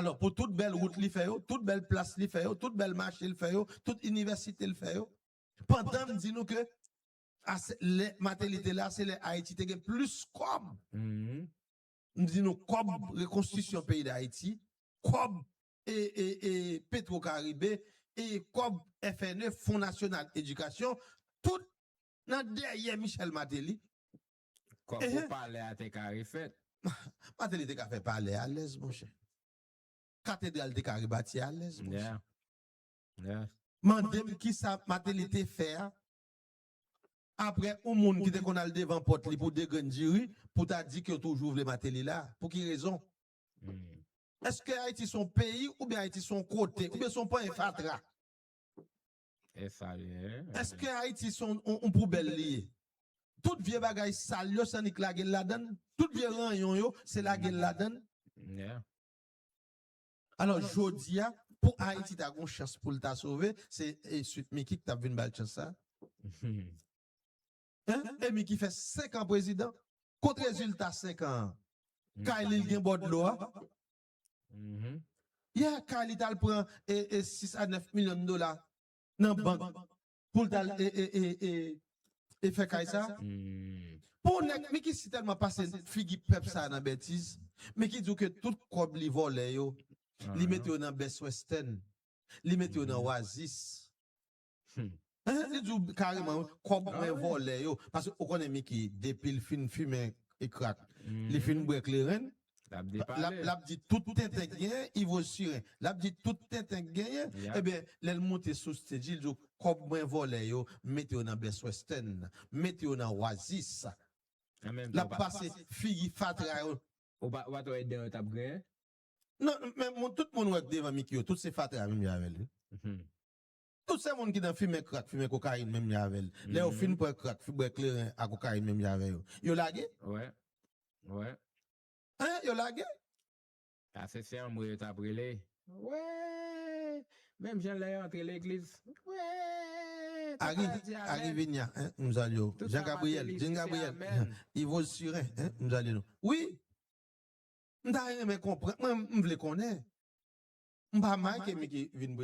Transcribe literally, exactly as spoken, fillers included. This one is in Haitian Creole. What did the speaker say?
Alò, pou tout bèl wout li fè yo, tout bèl plas li fè yo, tout bèl mache l fè yo, tout inivèsite l fè yo, pandan m di nou ke a se- lè Martelly te la, se lè Ayiti te gen plis kòb. M di nou, kòb rekonstriksyon peyi Dayiti, kòb e, e, e Petro Caribe, e kòb F N E, Fon Nasyonal Edikasyon, tout nan dèyè Michel Martelly. Kòb pou palè a te ka refèt. Martelly te ka fè palè alèz, monchè. Katedral te ka rebati alèz, monchè. Mande m kisa Martelly te fè a. Apre, yon moun ki te konn al devan pòt li pou de grenn diri, pou ta di ke yo toujou vle Martelly la. Pou ki rezon? Èske Ayiti se yon peyi, oubyen Ayiti se yon kote, oubyen se yon panyen fatra? Èske Ayiti se yon, yon, yon poubèl li ye? Tout vye bagay sal yo, se annik lage l ladan l. Tout vye ranyon yo, se lage l ladan l. Alò, jodi a, pou Ayiti ta gon chans pou l ta sove, se e, Sweet Micky ki t ap vin ba l chans sa. Hein? E Micky fè senk an prezidan. Kot rezilta senk an an? Kay li l gen bò dlo a. Yeah, kay li t al pran e, e sis a nèf milyon dola nan bank pou l t al e, e, e, e, e fè kay sa. Pou nèg Micky si tèlman pase figi pèp sa nan bètiz, Micky di w ke tout kòb li vòlè yo, li mete yo nan Best Western, li mete yo nan Oasis. Hein? Li di w kareman, kòb mwen vòlè yo. Paske ou konnen Micky, depi l fin fimen e krak, li fin bwè kleren, l ap, l ap di tout tenten k genyen, Ivo Siren. L ap di tout tenten k genyen. Ebyen, lè l monte sou stage, li di w, kòb mwen vòlè yo, mete yo nan Best Western, mete yo nan Oasis. L ap pase figi fatra yo. Ou pa, ou pa t wè dan yo t ap griyen? Non, men moun, tout moun wè k devan Micky yo, tout se fatra menm jan avè l, wi. Tout se moun ki nan fimen krak, fimen kokayin menm jan avè l. Lè yo fin pran krak, fin bwè kleren a kokayin menm jan avè yo. Yo lage? Wè. Wè. Hein, yo lage? Pase se anmwe yo t ap rele. Wè. Menm jan lè yo antre legliz. Wè. Ari, Ari Vinya, hein, m salye w. Jean Gabriel, Jean Gabriel. Ivo Siren, hein, m salye nou. Wi. M ta renmen konprann, mwen, m vle konnen. M pa mal ke Micky vin